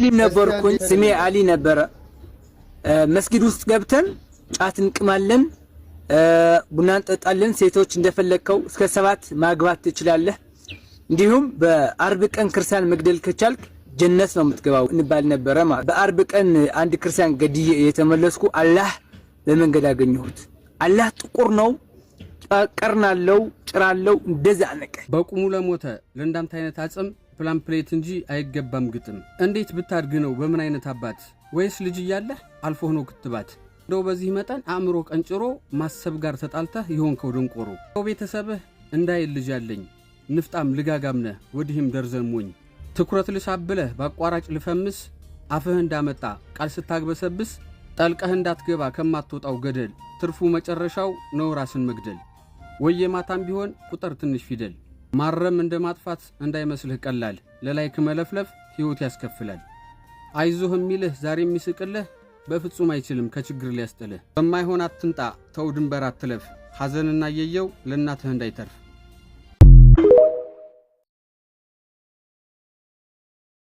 ሙስሊም ነበርኩኝ። ስሜ አሊ ነበረ። መስጊድ ውስጥ ገብተን ጫት እንቅማለን፣ ቡና እንጠጣለን። ሴቶች እንደፈለግከው እስከ 7 ማግባት ትችላለህ። እንዲሁም በአርብ ቀን ክርስቲያን መግደል ከቻልክ ጀነት ነው የምትገባው እንባል ነበረ። ማለት በአርብ ቀን አንድ ክርስቲያን ገድዬ የተመለስኩ አላህ በመንገድ አገኘሁት። አላህ ጥቁር ነው፣ ቀርን አለው፣ ጭራ አለው። እንደዛ አነቀ። በቁሙ ለሞተ ለእንዳንተ አይነት አጽም ፕላምፕሌት እንጂ አይገባም ግጥም። እንዴት ብታድግ ነው በምን አይነት አባት ወይስ ልጅ እያለህ አልፎ ነው ክትባት? እንደው በዚህ መጠን አእምሮ ቀንጭሮ ማሰብ ጋር ተጣልተህ የሆንከው ደንቆሮ። ቤተሰብህ እንዳይል ልጅ ያለኝ ንፍጣም ልጋጋም ነህ ወዲህም ደርዘን ሞኝ። ትኩረት ልሳብለህ በአቋራጭ ልፈምስ አፍህ እንዳመጣ ቃል ስታግበሰብስ ጠልቀህ እንዳትገባ ከማትወጣው ገደል ትርፉ መጨረሻው ነው ራስን መግደል። ወየ ማታም ቢሆን ቁጥር ትንሽ ፊደል ማረም እንደ ማጥፋት እንዳይመስልህ ቀላል ለ like መለፍለፍ ሕይወት ያስከፍላል። አይዞህ የሚልህ ዛሬ የሚስቅልህ በፍጹም አይችልም ከችግር ሊያስጥልህ። በማይሆን አትንጣ ተው ድንበር አትለፍ ሐዘንና እየየው ለእናትህ እንዳይተርፍ።